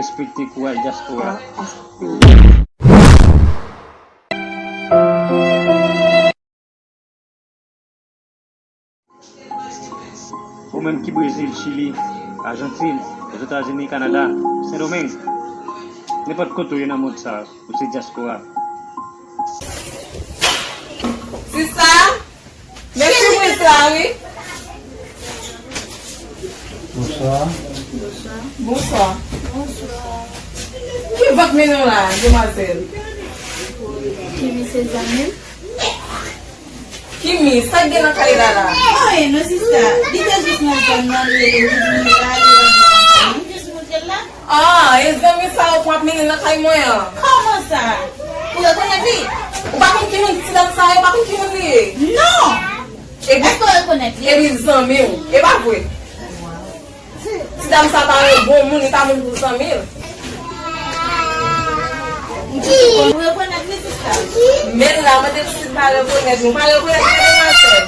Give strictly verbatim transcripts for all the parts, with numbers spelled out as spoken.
Respekte kouraj dyaspora. Ou menm ki Brezil, Chili, Ajantin, Ozetazini, Kanada, Sendomeng, nenpòt kote w ye nan mond sa a, ou se dyaspora. Sista, men sipriz la wi. Bonswa. Bonswa. Ki vant mennen w la, demwazèl? Kimi se zanmi m. Kimi, sa k gen nan kay la la? Anyen non sista, li te jis nan zòn nan, li rele m, li di m li la, li rantre nan kay mwen, m jis montre l la. Ah, e zanmi sa ou pran ap mennen nan kay mwen an? Kòman sa? Ou rekonèt li? Ou pa konn ki moun ti dam sa ye, ou pa konn ki moun li ye? Non! Epi, èske ou rekonèt li? Epi zanmi w, e pa vre? Ti dam sa pa yon bon moun, li pa moun pou zanmi l. Ou rekonèt li, sista? Men la, mande l si l pa rekonèt li. Ou pa rekonèt li, demwazèl?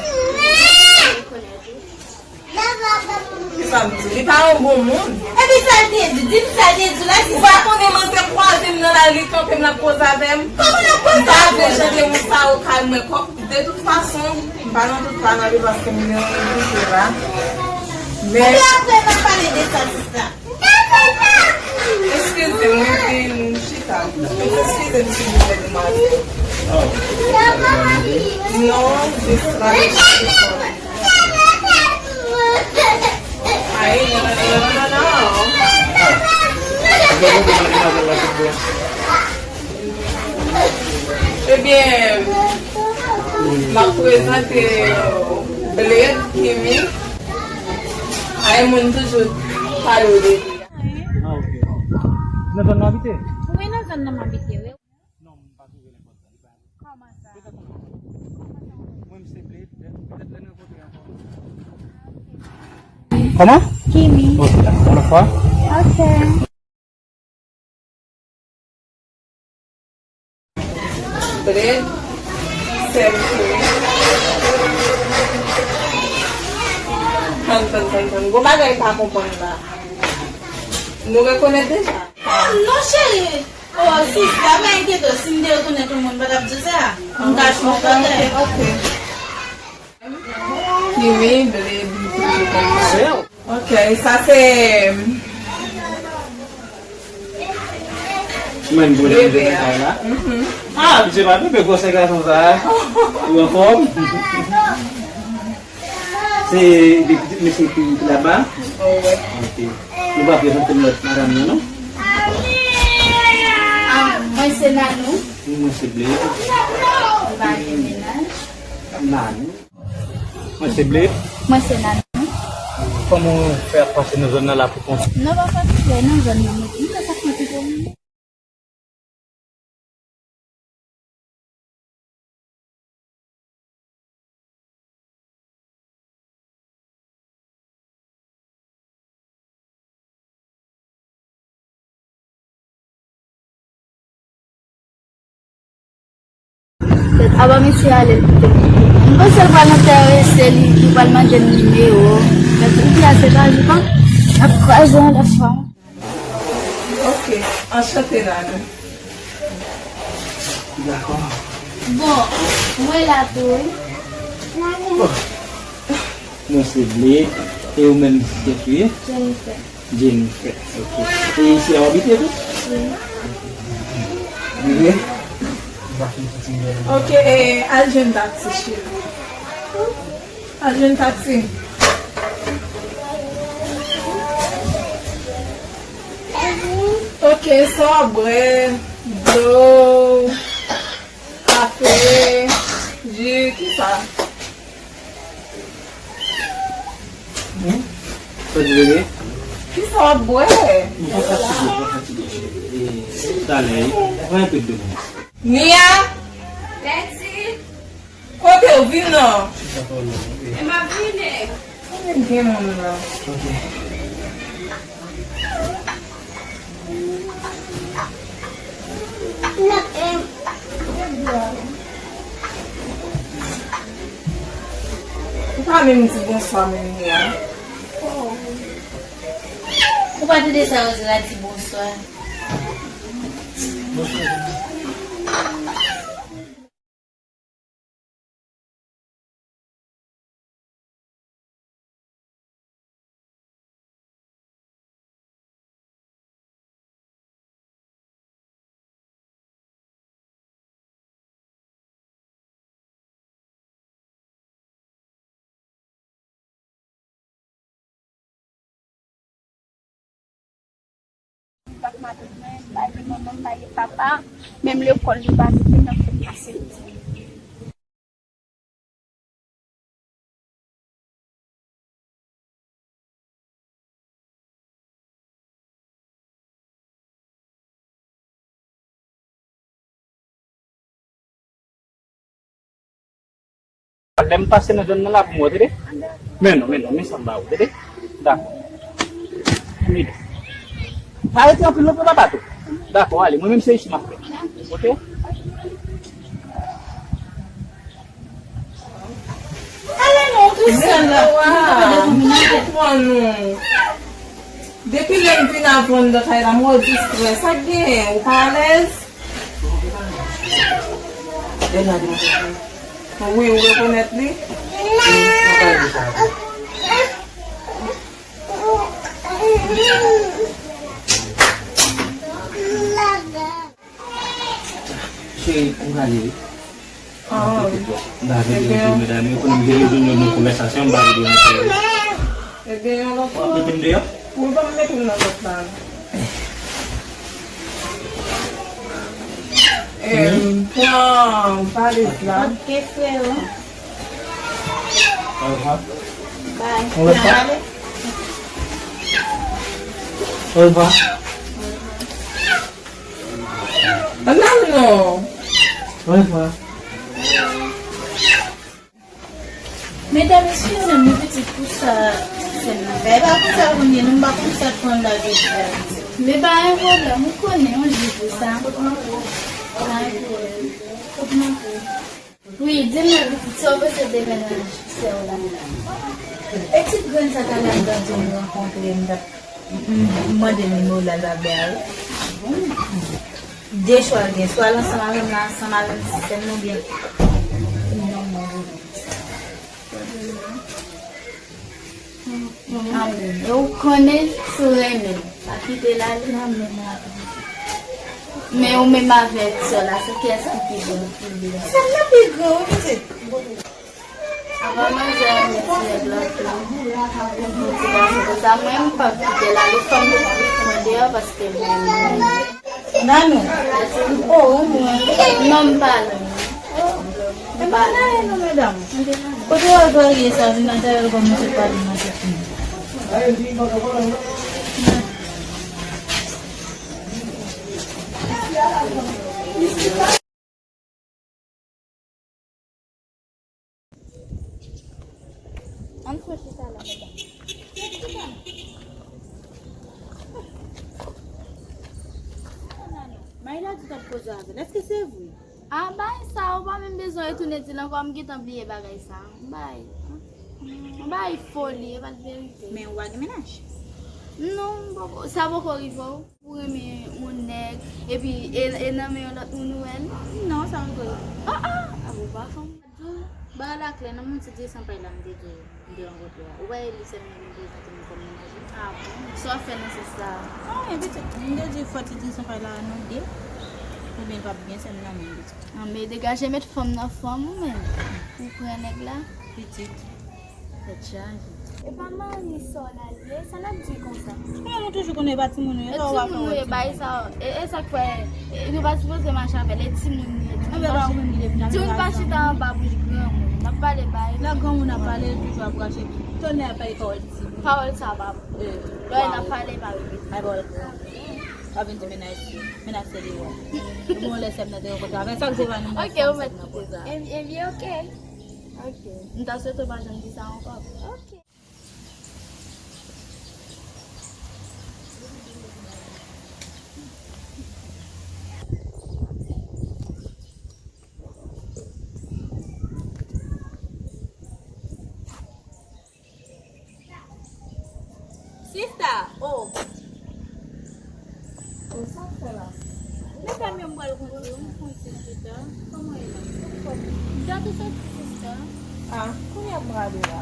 Kisa m di? Li pa yon bon moun. Epi sa l te di? Di m sa l te di la, sista. Ou pa konnen manzè kwaze m nan lari, li kanpe m, l ap koze avè m. Kòman l ap koze avè w? M pa vle jan de moun sa yo kay mwen kòk. De tout fason, m pa nan tout pale paske m gen yon envite la. Men. Epi apre n ap pale de sa, sista. Eskize m, wi, vin chita. Eskize m, silvouplè, demwazèl. Non, jis pale. Ay, non, non, non, non, non. Ebyen, m ap prezante Bled, Kimi. Ay, moun toujou pale w de li. Ah, ok. Nan zòn nan abite? Wi, nan zòn nan m abite, wi. Non, m pa twouve l enpòtan. Li pa. Kòman sa? Petèt yon lòt fwa. Mwen, m se Bled, petèt, petèt lè n rankontre ankò. Kòman? Kimi. Ok, dakò. Yon lòt fwa? Ok. Bled, sèl cheri. Tann, tann, tann, tann. Gon bagay m pa konprann la. Nou rekonèt deja? Oh, non, cheri. Oh, sista, pa enkyete w, si m te rekonèt yon moun, m pa t ap di w sa. M ka chonje. Ok, ok. Kimi, Bled, li toujou konsa. Ok, sa se bebe a. Mhm. Ah, misye pa bebe, gwosè gason sa a. Ou anfòm? Se de pitit mesye ki laba? Oh, wi. Ok. Nou pa prezante m lòt madanm nan, non? Ah, mwen se Nanou. Mwen se Bled. M pa gen mennaj. Nanou. Mwen se Bled. Mwen se Nanou. Kòman w fè ap pase nan zòn nan la pou kont ou? Non, pa fatige nan zòn nan, mwen, mwen pa sa fè ti pwoblèm. Kèt, aba mesye ale l kite m. M panse l pral enterese li, li pral mande m nimewo. Kèt, ou di a se pa li, pa? N ap kwaze yon lòt fwa. Ok, anchante Nanou. Dakò. Bon, mwen la tou, wi. Bon. Mwen se Bled, e ou menm, kiyès ou ye? Jennifer. Jennifer, ok. E isi a w abite tou? Wi. Wi. Ok, e, al jwenn taksi, cheri. Al jwenn taksi. Ok, sa w ap bwè? Dlo, kafe, ji, kisa? Hmm? Sa w di, bebe? Kisa w ap bwè? M pa fatige, m pa fatige, cheri. E, talè, pran yon pè dlo pou mwen. Nia! Leti! Kote w vin non? E m ap vini. Mwen gen moun la. Ok. Ou pa menm di bonswa menm Nia. Ou pa tande sa yo di la, di bonswa. Bonswa. Li pa t matant mwen, li pa t manman m, li pa t papa m, menm lekòl li pa t nan fout pase l. Lè m pase nan zòn nan la pou m wè, tande? Men non, men non, men sa m ba ou, tande? Dakò. Mide. Pa rete anpil non, papa tou. Dakò, ale, mwen menm se isit m ap fè. Oke? Ale non, dousman la. Depi lè m vin avè w anndan kay la, m wè w distrè. Sa k genyen? Ou pa alèz? Wi, ou rekonèt li? Cheri, m prale wi. Ah, wi. M pa vle deranj ou, medam yo. Konnen m te rezoud nou nan konvèsasyon, m pa vle deranj ou. Ebyen, yon lòt fwa. Mete m deyò? Wi, ban m mete w nan lòt la. Em, pran valiz la. Ok, freo. Au revoir. Bye. Au revoir. Au revoir. Nan non. Au revoir. Medam, eskize m wi pitit pou sa sè m nan fè. E pa konsa pou m ye non, m pa konn sa k pran l la jodi a. Men pa gen pwoblèm, ou konnen yon jou pou sa. Pa gen pwoblèm. Fout mwen kou. Wi, di m non pitit, sa w panse de mennaj sè w la? E ti grenn sa talè m tande m rankontre, m t ap, m, m mande l nimewo l, l pa bay. De chwa l gen, swa l ansanm avè m, l ansanm avè m, sè m nan, oubyen li nan mwen. Amèn. E ou konnen si w renmen l, pa kite l ale. Men ou menm avèk sè w la, se kiyès ki pi bon pou li? Sè m nan pi gran wi pitit. Apa manzè renmen ti nèg la tou. Ti gason konsa, mwen m p ap kite l ale, fò m mete l deyò paske mwen menm. Nanou. Oh, ou mwen. Non, m pa non. E pa nan non, medam. Kote w al varye sa, vin atè l kòmanse pale nan tèt mwen. Ann fè chita la, medam. Mayla di t ap koze avè l. Èske se vre? A, bay sa, ou pa menm bezwen retounen di l ankò, m gentan bliye bagay sa. Bay. Bay foli, e pa t verite. Men ou pa gen mennaj? Non, m poko, sa poko rive w. Ou renmen yon nèg, epi e, e nan men yon lòt moun ou wè l? Non, sa poko rive. Ah, ah! A bon, pa fanm. Di w, bagay la klè, nan moun ti di san pay la m te di w, m te rankontre a. Ou pa e li sèlman ki m prezante m kòm mennaj ou? Ah bon? Sa w ap fè nan sans sa a? Anyen, pitit. M te di fò ti di san pay la nou de. Oubyen l p ap byen sèm nan menm, pitit. An, men degaje, met fanm nan fanm ou menm. Ou pran nèg la? Pitit. Tèt chaje. E pa mari sè w la l ye, sa n ap di konsa? Kòman nou toujou konnen e pa timoun nou ye, sa w ap fè wè timoun? E timoun nou ye, bay sa, e, e sa k fè, e, nou pa sipoze mache avè l, e timoun nou ye, timoun pa chita, timoun pa chita anba bouch granmoun, n ap pale bay. Lè granmoun ap pale, l toujou ap rache, tonnè ap pale pawòl timoun. Pawòl sa pa bon. Lè n ap pale, pa repete. Bay pawòl granmoun. Pa vin di mennaj se, mennaj se li wè. Bon, lè sè m nan te rankontre avè l, sa k se pa nou, mwen fanm sè m nan pran. Ebyen, ok. Ok. M ta swete w pa janm di sa ankò. Ok. Sista, oh. Sa w fè la? Medam yo, m pral kontre yo, m kontre chita. Kòman e la? Anfòm. Gade soti sista. Ah, kounye a m prale la.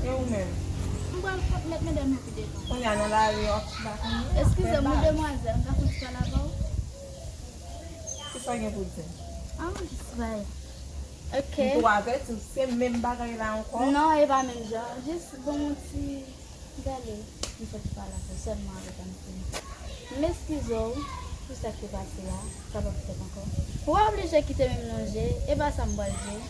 E ou menm? M pral met medam yo pi devan. Kounye a nan lari, w ap chita kounye a. Eskize m, wi, demwazèl, m ka fè ti pale avè w? Kisa w gen pou di? Ah, m jis bay. Ok. M tou avèti w, se menm bagay la ankò? Non, e pa menm jan. Jis bon, yon ti Gade, m fèk pale avè w sèlman avèk Anthony. M eskize w pou sa k te pase a, sa p ap fèt ankò. Ou pa oblije kite m lonje, e pa sa m pral di w.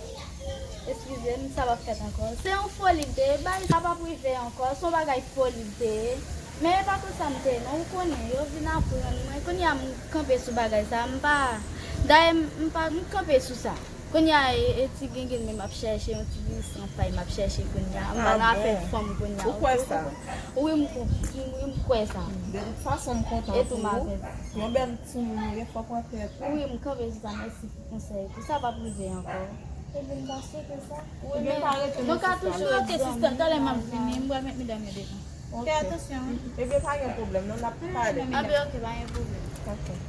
Eskize m, sa p ap fèt ankò. Se yon foli l te ye, bay sa p ap rive ankò, se yon bagay foli l te ye. Men e pa konsa m te ye, non, ou konnen, yo vin aprann mwen. Kounye a m kanpe sou bagay sa, m pa, dayè m pa, m kanpe sou sa. Kounye a, e, e ti gengen mwen m ap chèche, yon ti san fay m ap chèche kounye a. M pa nan afè fanm kounye a. Ou kwè sa? Wi, m, wi, m kwè sa. De tout fason, m kontan pou ou. Yon bèl timoun ou ye, fòk wè tèt ou. Wi, m kanpe sou sa, mèsi pou konsèy. Pou sa p ap rive ankò. Ebyen, m ta swete sa. Wi, men nou ka toujou ret zanmi. Ok, sista, talè m ap vini, m pral met medam yo devan. Ok. Fè atansyon, wi. Ebyen, pa gen pwoblèm, non, n ap pale. Ebyen, ok, pa gen pwoblèm. Ok.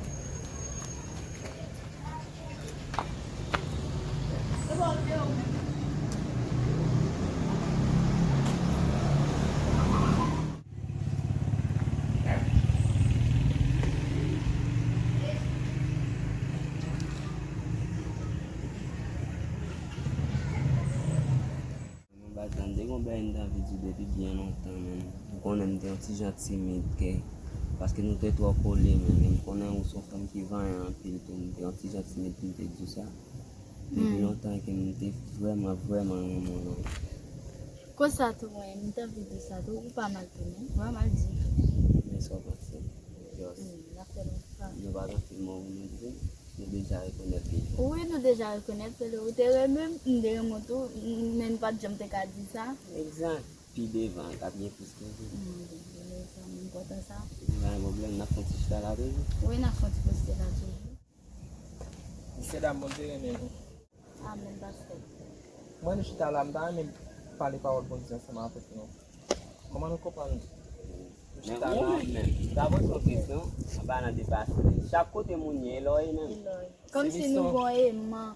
Mwen pa tande gon bagay m t anvi di depi byen lontan, men ou konnen m te yon ti jan timid, ke, paske nou te twò kole, men, men m konnen ou se yon fanm ki vanyan anpil tou, m te yon ti jan timid pou m te di w sa. Depi lontan ke m te vrèman, vrèman renmen w. Konsa tou, mwen, m t anvi di w sa tou, ou pa mal tou, non, ou pa mal di. Men sa w panse? Just. Hmm, n ap fè nou pa. Nou pa gen anpil mo pou nou di. Nou deja rekonèt li. Wi, nou deja rekonèt, se ou te renmen m, m te renmen w tou, m, men n pa t janm te ka di sa. Egzak, pi devan, t ap gen plis ke sa. Hmm, mezanmi, m kontan sa. Pa gen pwoblèm, n ap fè yon ti chita la toujou. Wi, n ap fè yon ti poste la toujou. Mesye dam, Bondye renmen nou. Amèn, pastè. Mwen, nou chita la, m ta renmen pale pawòl Bondye ansanm avèk nou. Kòman nou konprann nou chita la? Men ou menm, menm, m ta poze yon kesyon anba nan depase. Chak kote moun ye, e lò ye menm. Kòmsi nou gon eman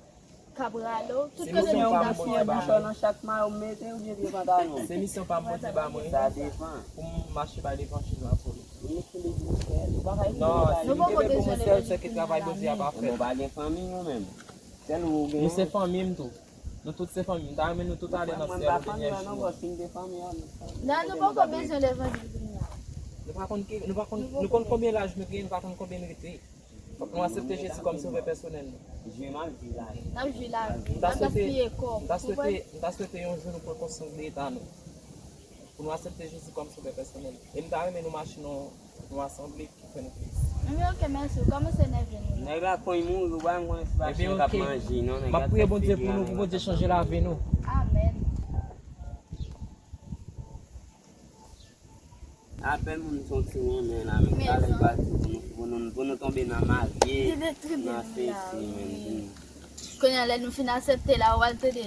k ap rale w. Tout kote nou ta fè yon bouchon nan chak mayo m mete oubyen pye pantalon. Se misyon pa m Bondye ba mwen. Sa depann. Pou m mache bay levanjil la pou li. Non, si li te pou mwen sèl, se ke travay Bondye ap fè. Ou pa gen fanmi ou menm. Sèl ou ou gen. Nou se fanmi m tou. Nou tout se fanmi. M ta renmen nou tout ale nan syèl yon dènyè jou. Nan nou poko bezwen levanjil kounye a. Nou pa konn ki, nou pa konn, nou konn konbyen laj nou genyen, nou pa konn konbyen n rete. Fòk nou aksepte Jezi kòm sovè pèsonèl nou. Jwi, m ap jwi lavi. N ap jwi lavi. M ta swete, m ta swete, m ta swete yon jou nou pran konsyans de eta nou. Pou nou aksepte Jezi kòm sovè pèsonèl. E m ta renmen nou mache nan yon asanble ki fè nou plis. Ebyen, ok, mèsi. Ou kòmanse nève nou la. Nèg la konn mouri, ou pa menm konnen si pa chen k ap manje, non, nèg la. M ap priye Bondye pou nou, pou Bondye chanje lavi nou. Amèn. Apèn moun son ti renmen la, men talè l pati pou nou, pou nou, pou nou tonbe nan marye, nan sesi, men. Kounye a, lè nou fin aksepte la, ou al tande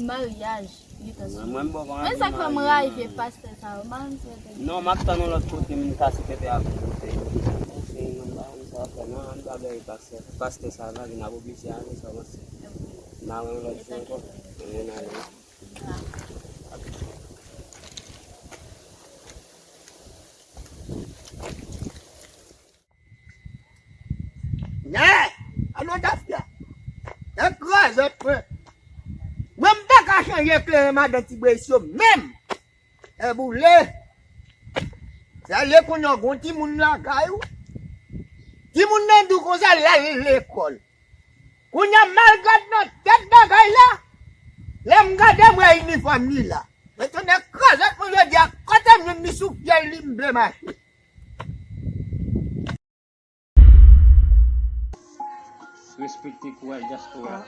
maryaj. Mwen, mwen, bon, mwen, sa k fè m rayi vye pastè sa yo, m pa konn si yo te. Non, m ap tann yon lòt kote, moun ka sipète ap kote. Mwen, se yon bagay sa fè, non, an pa bay pastè, pastè sa va vin ap oblije ale, sa panse. N a wè yon lòt jou ankò. Ann ale. Nè! Alò, Dafya! Nèg krazèt, mwen! Mwen, m pa ka chanje kleren madan Ti Brens yo menm! Lè boule! Sa lè kounye a gon timoun lakay ou. Timoun nan di w konsa l al lekòl. Kounye a m al gad nan tèt bagay la. Lè m gade m wè inifòm li la. Men tonnè krazèt mwen jodi a kote m jwenn li sou fyèl li m vle mache. Respekte kouraj dyaspora.